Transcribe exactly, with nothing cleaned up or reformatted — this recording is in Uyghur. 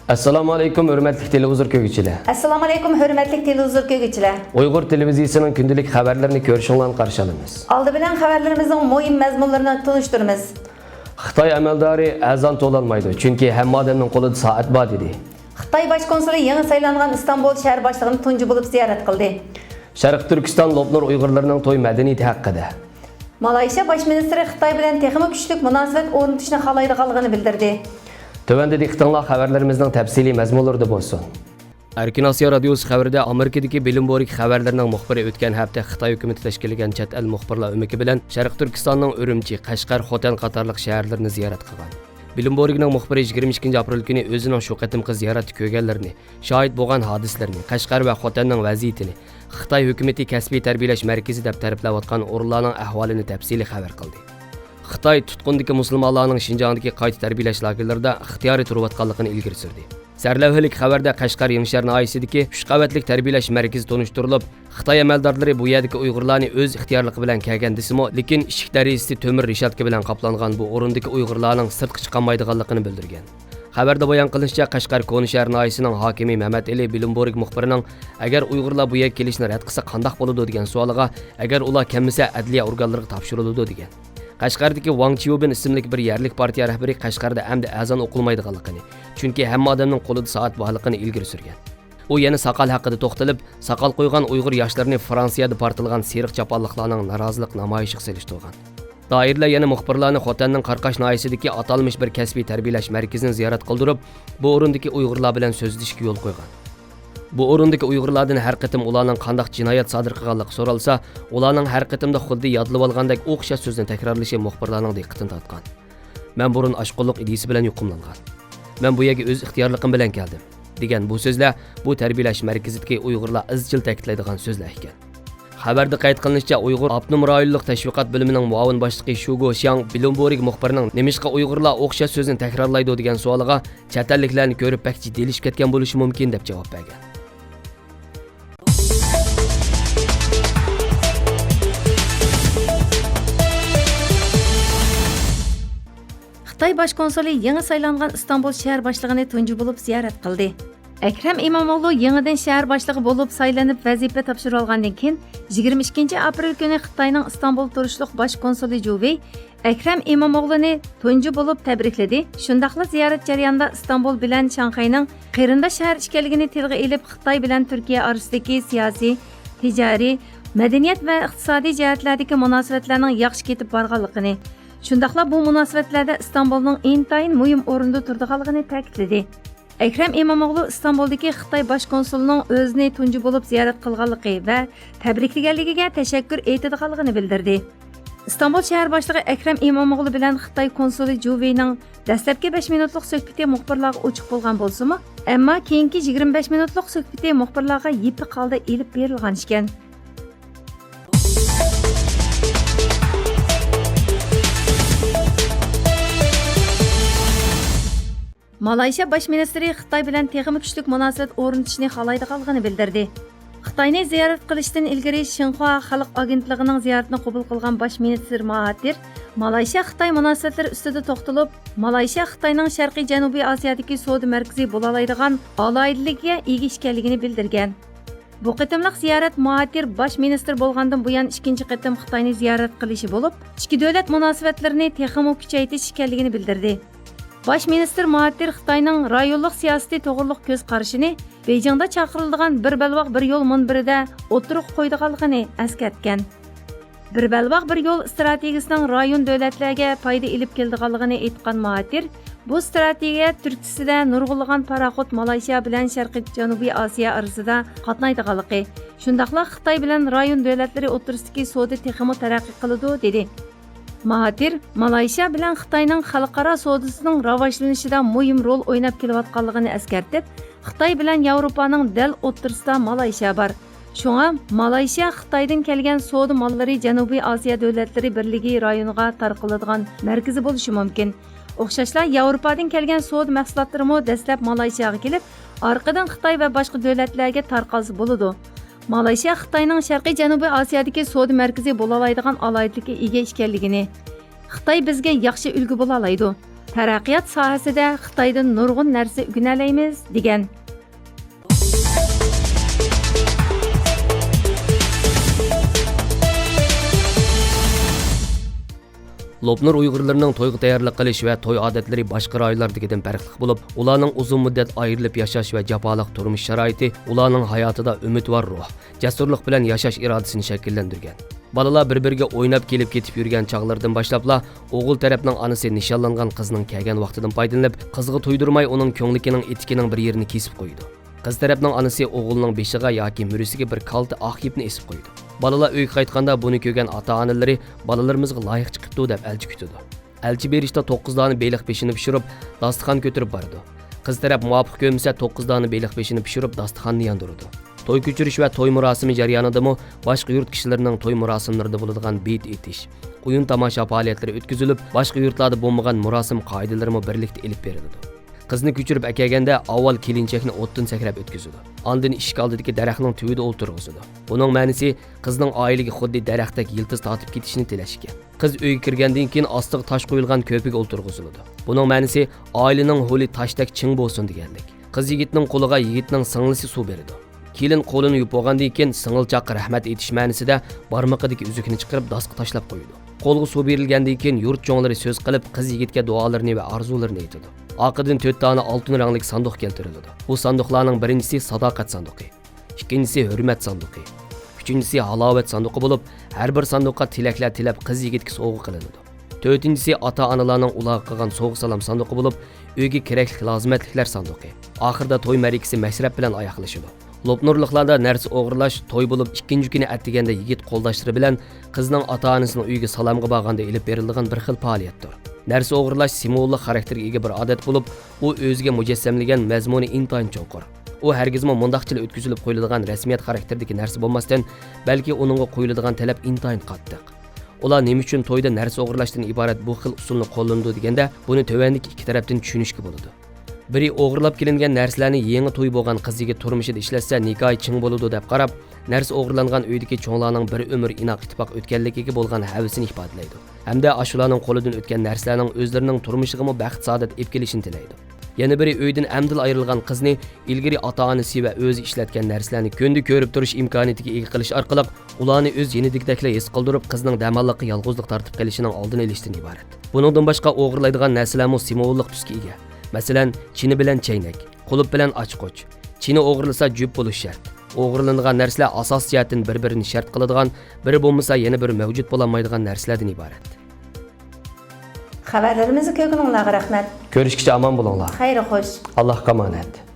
ئەسسالامۇ ئەلەيكۇم، ھۆرمەتلىك تېلېۋىزور كۆرگۈچىلەر! ئەسسالامۇ ئەلەيكۇم، ھۆرمەتلىك تېلېۋىزور كۆرگۈچىلەر! ئۇيغۇر تېلېۋىزىيىسىنىڭ كۈندىلىك خەۋەرلىرىنى كۆرۈشۈڭلارنى قارشى ئالىمىز. ئالدى بىلەن خەۋەرلىرىمىزنىڭ مۇھىم مەزمۇنلىرىنى تونۇشتۇرىمىز. خىتاي ئەمەلدارى ئەزان تولالمايدۇ، چۈنكى ھەممە ئادەمنىڭ قولىدا سائەت بار، دېدى. خىتاي باش كونسۇلى يېڭى سايلانغان ئىستانبۇل شەھەر باشلىقىنى تۇنجى بولۇپ زىيارەت قىلدى. شەرقىي تۈركىستان لوپنۇر ئۇيغۇرلىرىنىڭ توي مەدەنىيىتى ھەققىدە. مالايشىيا باش مىنىستىرى خىتاي بىلەن تېخىمۇ كۈچلۈك مۇناسىۋەت ئورنىتىشنى خالايدىغانلىقىنى بىلدۈردى. تۆۋەندە دىققىتىڭلار خەۋەرلىرىمىزنىڭ تەپسىلىي مەزمۇنلىرىدا بولسۇن. ئەركىن ئاسىيا رادىيوسى خەۋىرىدە ئامېرىكىدىكى بلومبېرگ خەۋەرلىرىنىڭ مۇخبىرى ئۆتكەن ھەپتە خىتاي ھۆكۈمىتى تەشكىللىگەن چەت ئەل مۇخبىرلار ئۆمىكى بىلەن شەرقىي تۈركىستاننىڭ ئۈرۈمچى، قەشقەر، خوتەن قاتارلىق شەھەرلىرىنى زىيارەت قىلغان. بلومبېرگنىڭ مۇخبىرى يىگىرمە ئىككىنچى ئاپرېل كۈنى ئۆزىنىڭ شۇ قېتىمقى زىيارەتتە كۆرگەنلىرىنى، شاھىت بولغان ھادىسىلىرىنى، قەشقەر ۋە خوتەننىڭ ۋەزىيىتىنى، خىتاي ھۆكۈمىتى كەسپىي تەربىيەلەش مەركىزى دەپ تەرىپلەۋاتقان ئورۇنلارنىڭ ئەھۋالىنى تەپسىلىي خەۋەر قىلدى. خىتاي تۇتقۇندىكى مۇسۇلمانلارنىڭ شىنجاڭدىكى قايتا تەربىيەلەش لاگېرلىرىدا ئىختىيارىي تۇرۇۋاتقانلىقىنى ئىلگىرى سۈردى. سەرلەۋھىلىك خەۋەردە قەشقەر يېڭىشەھەر ناھىيەسىدىكى ئۈچ قەۋەتلىك تەربىيەلەش مەركىزى تونۇشتۇرۇلۇپ، خىتاي ئەمەلدارلىرى بۇ يەردىكى ئۇيغۇرلارنى ئۆز ئىختىيارلىقى بىلەن كەلگەن دېسىمۇ، لېكىن ئىشىك دەرىزىسى تۆمۈر رېشاتكا بىلەن قاپلانغان بۇ ئورۇندىكى ئۇيغۇرلارنىڭ سىرتقا چىقالمايدىغانلىقىنى بىلدۈرگەن. خەۋەردە بايان قىلىنىشىچە، قەشقەر كونا شەھەر ناھىيەسىنىڭ ھاكىمى مەمەت ئېلى بلومبېرگ مۇخبىرىنىڭ، ئەگەر ئۇيغۇرلار بۇ يەرگە كېلىشنى رەت قىلسا قانداق بولىدۇ دېگەن سوئالىغا، ئەگەر ئۇلار كەلمىسە ئەدلىيە ئورگانلىرىغا تاپشۇرۇلىدۇ دېگەن. قەشقەردىكى ۋاڭ چيۇبىن ئىسىملىك بىر يەرلىك پارتىيە رەھبىرى قەشقەردە ئەمدى ئەزان ئوقۇلمايدىغانلىقىنى، چۈنكى ھەممە ئادەمنىڭ قولىدا سائەت بارلىقىنى ئىلگىرى سۈرگەن. ئۇ يەنە ساقال ھەققىدە توختىلىپ، ساقال قويغان ئۇيغۇر ياشلىرىنى فرانسىيەدە پارتلىغان سېرىق چاپانلىقلارنىڭ نارازىلىق نامايىشىغا سېلىشتۇرغان. دائىرىلەر يەنە مۇخبىرلارنى خوتەننىڭ قاراقاش ناھىيەسىدىكى ئاتالمىش بىر كەسپىي تەربىيەلەش مەركىزىنى زىيارەت قىلدۇرۇپ، بۇ ئورۇندىكى ئۇيغۇرلار بىلەن سۆزلىشىشكە يول قويغان. بۇ ئورۇندىكى ئۇيغۇرلاردىن ھەر قېتىم ئۇلارنىڭ قانداق جىنايەت سادىر قىلغانلىقى سورالسا، ئۇلارنىڭ ھەر قېتىمدا خۇددى يادلىۋالغاندەك ئوخشاش سۆزنى تەكرارلىشى مۇخبىرلارنىڭ دىققىتىنى تارتقان. مەن بۇرۇن ئاشقۇنلۇق ئىدىيىسى بىلەن يۇقۇملانغان. مەن بۇ يەرگە ئۆز ئىختىيارلىقىم بىلەن كەلدىم، دېگەن بۇ سۆزلەر بۇ تەربىيەلەش مەركىزىدىكى ئۇيغۇرلار ئىزچىل تەكىتلەيدىغان سۆزلەر ئىكەن. خەۋەردە قەيت قىلىنىشىچە، ئۇيغۇر ئاپتونوم رايونلۇق تەشۋىقات بۆلۈمىنىڭ مۇئاۋىن باشلىقى شۇگو شياڭ بلومبېرگ مۇخبىرىنىڭ نېمىشقا ئۇيغۇرلار ئوخشاش سۆزنى تەكرارلايدۇ دېگەن سوئالىغا، چەت ئەللىكلەرنى كۆرۈپ بەك جىددىيلىشىپ كەتكەن بولۇشى مۇمكىن، دەپ جاۋاب بەرگەن. خىتاي باش كونسۇلى يېڭى سايلانغان ئىستانبۇل شەھەر باشلىقىنى تۇنجى بولۇپ زىيارەت قىلدى. ئەكرەم ئىمامئوغلۇ يېڭىدىن شەھەر باشلىقى بولۇپ سايلىنىپ ۋەزىپە تاپشۇرۇۋالغاندىن كېيىن، يىگىرمە ئىككىنچى ئاپرېل كۈنى خىتاينىڭ ئىستانبۇل تۇرۇشلۇق باش كونسۇلى جۇ ۋېي ئەكرەم ئىمامئوغلۇنى تۇنجى بولۇپ تەبرىكلىدى. شۇنداقلا زىيارەت جەريانىدا ئىستانبۇل بىلەن شاڭخەينىڭ قېرىنداش شەھەر ئىكەنلىكىنى تىلغا ئېلىپ، خىتاي بىلەن تۈركىيە ئارىسىدىكى سىياسىي، تىجارىي، مەدەنىيەت ۋە ئىقتىسادىي جەھەتلەردىكى مۇناسىۋەتلەرنىڭ ياخشى كېتىپ بارغانلىقىنى، شۇنداقلا بۇ مۇناسىۋەتلەردە ئىستانبۇلنىڭ ئىنتايىن مۇھىم ئورۇندا تۇرىدىغانلىقىنى تەكىتلىدى. ئەكرەم ئىمامئوغلۇ ئىستانبۇلدىكى خىتاي باش كونسۇلىنىڭ ئۆزىنى تۇنجى بولۇپ زىيارەت قىلغانلىقى ۋە تەبرىكلىگەنلىكىگە تەشەككۈر ئېيتىدىغانلىقىنى بىلدۈردى. ئىستانبۇل شەھەر باشلىقى ئەكرەم ئىمامئوغلى بىلەن خىتاي كونسۇلى جۇ ۋېينىڭ دەسلەپكى بەش مىنۇتلۇق سۆھبىتى مۇخبىرلارغا ئوچۇق بولغان بولسىمۇ، ئەمما كېيىنكى يىگىرمە بەش مىنۇتلۇق سۆھبىتى مۇخبىرلارغا يېپىق ھالدا ئېلىپ بېرىلغان ئىكەن. مالايشىيا باش مىنىستىرى خىتاي بىلەن تېخىمۇ كۈچلۈك مۇناسىۋەت ئورنىتىشنى خالايدىغانلىقىنى بىلدۈردى. خىتاينى زىيارەت قىلىشتىن ئىلگىرى شىنخۇا خەلق ئاگېنتلىقىنىڭ زىيارىتىنى قوبۇل قىلغان باش مىنىستىر ماھاتىر مالايشىيا خىتاي مۇناسىۋەتلىرى ئۈستىدە توختىلىپ، مالايشىيا خىتاينىڭ شەرقىي جەنۇبىي ئاسىيادىكى سودا مەركىزى بولالايدىغان ئالاھىدىلىككە ئىگە ئىكەنلىكىنى بىلدۈرگەن. بۇ قېتىملىق زىيارەت ماھاتىر باش مىنىستىر بولغاندىن بۇيان ئىككىنچى قېتىم خىتاينى زىيارەت قىلىشى بولۇپ، ئىككى دۆلەت مۇناسىۋەتلىرىنى تېخىمۇ كۈچەيتىش ئىكەنلىكىنى بىلدۈردى. باش مىنىستىر ماھاتىر خىتاينىڭ رايونلۇق سىياسىتى توغرىلىق كۆز قارىشىنى بېيجىڭدا چاقىرىلىدىغان بىر بەلباغ بىر يول مۇنبىرىدە ئوتتۇرىغا قويىدىغانلىقىنى ئەسكەرتكەن. بىر بەلباغ بىر يول ئىستراتېگىيىسىنىڭ رايون دۆلەتلەرگە پايدا ئېلىپ كېلىدىغانلىقىنى ئېيتقان ماھاتىر، بۇ ئىستراتېگىيە تۈرتكىسىدە نۇرغۇنلىغان پاراخوت مالايشىيا بىلەن شەرقىي جەنۇبىي ئاسىيا ئارىسىدا قاتنايدىغانلىقى، شۇنداقلا خىتاي بىلەن رايون دۆلەتلىرى ئوتتۇرىسىدىكى سودا تېخىمۇ تەرەققىي قىلىدۇ، دېدى. ماھاتىر مالايشىيا بىلەن خىتاينىڭ خەلقئارا سودىسىنىڭ راۋاجلىنىشىدا مۇھىم رول ئويناپ كېلىۋاتقانلىقىنى ئەسكەرتىپ، خىتاي بىلەن ياۋروپانىڭ دەل ئوتتۇرىسىدا مالايشىيا بار. شۇڭا مالايشىيا خىتايدىن كەلگەن سودا ماللىرى جەنۇبىي ئاسىيا دۆلەتلىرى بىرلىكى رايونىغا تارقىلىدىغان مەركىزى بولۇشى مۇمكىن. ئوخشاشلا ياۋروپادىن كەلگەن سودا مەھسۇلاتلىرىمۇ دەسلەپ مالايشىياغا كېلىپ، ئارقىدىن خىتاي ۋە باشقا دۆلەتلەرگە تارقالسا بولىدۇ. مالايشىيا خىتاينىڭ شەرقىي جەنۇبىي ئاسىيادىكى سودا مەركىزى بولالايدىغان ئالاھىدىلىككە ئىگە ئىكەنلىكىنى، خىتاي بىزگە ياخشى ئۈلگە بولالايدۇ. تەرەققىيات ساھەسىدە خىتايدىن نۇرغۇن نەرسە ئۆگىنەلەيمىز، دېگەن. لوپنۇر ئۇيغۇرلىرىنىڭ تويغا تەييارلىق قىلىش ۋە توي ئادەتلىرى باشقا رايونلاردىكىدىن پەرقلىق بولۇپ، ئۇلارنىڭ ئۇزۇن مۇددەت ئايرىلىپ ياشاش ۋە جاپالىق تۇرمۇش شارائىتى ئۇلارنىڭ ھاياتىدا ئۈمىدۋار روھ، جەسۇرلۇق بىلەن ياشاش ئىرادىسىنى شەكىللەندۈرگەن. بالىلار بىر-بىرىگە ئويناپ كېلىپ-كېتىپ يۈرگەن چاغلىرىدىن باشلاپلا، ئوغۇل تەرەپنىڭ ئانىسى نىشانلانغان قىزنىڭ كەلگەن ۋاقتىدىن پايدىلىنىپ، قىزغا تۇيدۇرماي ئۇنىڭ كۆڭلىكىنىڭ ئېتىكىنىڭ بىر يېرىنى كېسىپ قويىدۇ. قىز تەرەپنىڭ ئانىسى ئوغلىنىڭ بېشىغا ياكى مۈرىسىگە بىر كالتە ئاق يىپنى ئېسىپ قويىدۇ. بالىلار ئۆيگە قايتقاندا بۇنى كۆرگەن ئاتا-ئانىلىرى بالىلىرىمىزغا لايىق چىقىپتۇ دەپ ئەلچى كۈتىدۇ. ئەلچى بېرىشتا توققۇز دانە بېلىق بېشىنى پىشۇرۇپ، داستىخان كۆتۈرۈپ بارىدۇ. قىز تەرەپ مۇۋاپىق كۆرمىسە، توققۇز دانە بېلىق بېشىنى پىشۇرۇپ، داستىخاننى ياندۇرىدۇ. توي كۆچۈرۈش ۋە توي مۇراسىمى جەريانىدىمۇ باشقا يۇرت كىشىلىرىنىڭ توي مۇراسىملىرىدا بولىدىغان بېيىت ئېيتىش، ئويۇن تاماشا پائالىيەتلىرى ئۆتكۈزۈلۈپ، باشقا يۇرتلاردا بولمىغان مۇراسىم قائىدىلىرىمۇ بىرلىكتە ئېلىپ بېرىلىدۇ. قىزنى كۆچۈرۈپ ئەكەلگەندە، ئاۋۋال كېلىنچەكنى ئوتتىن سەكرەپ ئۆتكۈزىدۇ. ئاندىن ئىشىك ئالدىدىكى دەرەخنىڭ تۈۋىدە ئولتۇرغۇزىدۇ. بۇنىڭ مەنىسى، قىزنىڭ ئائىلىگە خۇددى دەرەختەك يىلتىز تارتىپ كېتىشىنى تىلەش ئىكەن. قىز ئۆيگە كىرگەندىن كېيىن، ئاستىغا تاش قويۇلغان كۆرپىگە ئولتۇرغۇزۇلىدۇ. بۇنىڭ مەنىسى، ئائىلىنىڭ ھولى تاشتەك چىڭ بولسۇن دېگەنلىك. قىز يىگىتنىڭ قولىغا يىگىتنىڭ سىڭلىسى سۇ بېرىدۇ. كېلىن قولىنى يۇيۇپ بولغاندىن كېيىن، سىڭىلچاققا رەھمەت ئېيتىش مەنىسىدە بارمىقىدىكى ئۈزۈكنى چىقىرىپ، داسقا تاشلاپ قويىدۇ. قولغا سۇ بېرىلگەندىن كېيىن، يۇرت چوڭلىرى سۆز قىلىپ، قىز يىگىتكە دۇئالىرىنى ۋە ئارزۇلىرىنى ئېيتىدۇ. ئارقىدىن تۆت دانە ئالتۇن رەڭلىك ساندۇق كەلتۈرۈلىدۇ. بۇ ساندۇقلارنىڭ بىرىنچىسى ساداقەت ساندۇقى، ئىككىنچىسى ھۆرمەت ساندۇقى، ئۈچىنچىسى ھالاۋەت ساندۇقى بولۇپ، ھەر بىر ساندۇققا تىلەكلەر تىلەپ، قىز يىگىتكە سوۋغا قىلىنىدۇ. تۆتىنچىسى ئاتا-ئانىلارنىڭ ئۇلارغا قىلغان سوۋغا-سالام ساندۇقى بولۇپ، ئۆيگە كېرەكلىك لازىمەتلىكلەر ساندۇقى. ئاخىرىدا توي مەرىكىسى مەشرەپ بىلەن ئاياغلىشىدۇ. لوپنۇرلۇقلاردا نەرسە ئوغرىلاش توي بولۇپ ئىككىنچى كۈنى ئەتىگەندە يىگىت قولداشلىرى بىلەن قىزنىڭ ئاتا-ئانىسىنىڭ ئۆيىگە سالامغا بارغاندا ئېلىپ بېرىلىدىغان بىر خىل پائالىيەتتۇر. نەرسە ئوغرىلاش سىمۋوللۇق خاراكتېرگە ئىگە بىر ئادەت بولۇپ، ئۇ ئۆزىگە مۇجەسسەملىگەن مەزمۇنى ئىنتايىن چوڭقۇر. ئۇ ھەرگىزمۇ مۇنداقچىلا ئۆتكۈزۈلۈپ قويۇلىدىغان رەسمىيەت خاراكتېرىدىكى نەرسە بولماستىن، بەلكى ئۇنىڭغا قويۇلىدىغان تەلەپ ئىنتايىن قاتتىق. ئۇلار نېمە ئۈچۈن تويدا نەرسە ئوغرىلاشتىن ئىبارەت بۇ خىل ئۇسۇلنى قوللىنىدۇ دېگەندە، بۇنى تۆۋەندىكى ئىككى تەرەپتىن چۈشىنىشكە بولىدۇ. بىرى، ئوغرىلاپ كېلىنگەن نەرسىلەرنى يېڭى توي بولغان قىز يىگىت تۇرمۇشىدا ئىشلەتسە، نىكاھى چىڭ بولىدۇ دەپ قاراپ، نەرسە ئوغرىلانغان ئۆيدىكى چوڭلارنىڭ بىر ئۆمۈر ئىناق ئىتتىپاق ئۆتكەنلىكىگە بولغان ھەۋىسىنى ئىپادىلەيدۇ ھەمدە ئاشۇلارنىڭ قولىدىن ئۆتكەن نەرسىلەرنىڭ ئۆزلىرىنىڭ تۇرمۇشىغىمۇ بەخت-سائادەت ئېلىپ كېلىشىنى تىلەيدۇ. يەنە بىرى، ئۆيدىن ئەمدىلا ئايرىلغان قىزنى ئىلگىرى ئاتا-ئانىسى ۋە ئۆزى ئىشلەتكەن نەرسىلەرنى كۈندە كۆرۈپ تۇرۇش ئىمكانىيىتىگە ئىگە قىلىش ئارقىلىق، ئۇلارنى ئۆز يېنىدىكىدەكلا ھېس قىلدۇرۇپ، قىزنىڭ دەماللىققا يالغۇزلۇق تارتىپ قېلىشىنىڭ ئالدىنى ئېلىشتىن ئىبارەت. بۇنىڭدىن باشقا، ئوغرىلايدىغان نەرسىلەرمۇ سىمۋوللۇق تۈسكە ئىگە. مەسىلەن، چىنە بىلەن چەينەك، قۇلۇپ بىلەن ئاچقۇچ. چىنە ئوغرىلىسا، جۈپ بولۇش شەرت. ئوغرىلىنىدىغان نەرسىلەر ئاساسىي جەھەتتىن بىر-بىرىنى شەرت قىلىدىغان، بىرى بولمىسا يەنە بىرى مەۋجۇت بولالمايدىغان نەرسىلەردىن ئىبارەت. خەۋەرلىرىمىزنى كۆرگىنىڭلارغا رەھمەت. كۆرۈشكىچە ئامان بولۇڭلار. خەير خوش. ئاللاھقا ئامانەت.